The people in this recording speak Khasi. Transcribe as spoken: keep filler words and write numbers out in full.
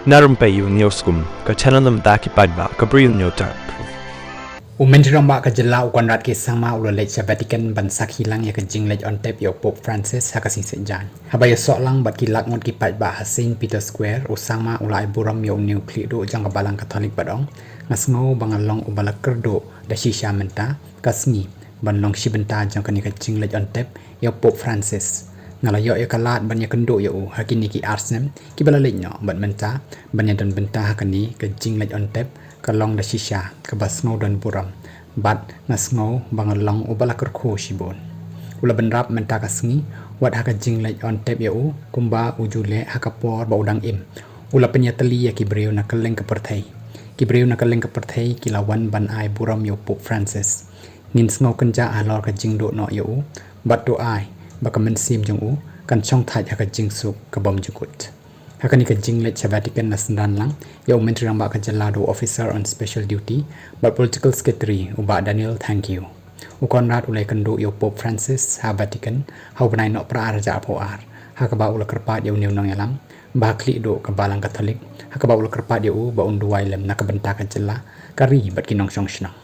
Na rympei ïa u News Kum, ka channel na bynta ki paidbah ka Bri u News Tap. U Myntri Rangbah ka jylla u Conrad K Sangma u la leit sha Vatican ban sakhi lang ïa ka jingleit on tep ïa u Pope Francis ha ka sngi Saitjaiñ. Haba ïasoh lang bad ki lak ngut ki paidbah ha Saint Peter Square, u Sangma u la ai burom ïa une u khlieh duh jong ka Balang Katholik bad ong, nga sngew ba nga long uba la kyrduh da shisha mynta ka sngi ban long shi bynta jong kane ka jingleit on tep ïa u Pope Francis. Nga la ïoh ïa ka lad ban ïakynduh ïa u ha kine ki ar snem kiba la leit noh bad mynta ban ïadon bynta ha kane ka jingleit on tep ka long da shisha kaba sngew don burom bad nga sngew ba nga long uba la kyrkhu shibun. U la bynrap mynta ka sngi wat ha ka jingleit on tep ïa u kumba u ju leh ha ka por ba u dang im. U la pynïatylli ïa ki briew na kylleng ka pyrthei. Ki briew na kylleng ka pyrthei ki la wan ban ai burom ïa u Pope Francis. Ngin sngew kynjah halor ka jingduh noh ïa u bad to ai ba ka mynsiem jong u kan shong thait ha ka jingsuk ka bym jukut. Ha kane ka jingleit sha Vatican la synran lang ïa u Myntri Rangbah ka jylla da u Officer on Special Duty bad Political Secretary u Bah Daniel Thankhiew. U Conrad u la ïakynduh ïa u Pope Francis ha Vatican ha u bnai Nohprah arhajar arphew ar, ha kaba u la kyrpad ïa une u nongïalam ba ha khlieh duh ka Balang Katholik, ha kaba u la kyrpad ïa u ba un duwai lem na ka bynta ka jylla, ka ri bad ki nongshong shnong.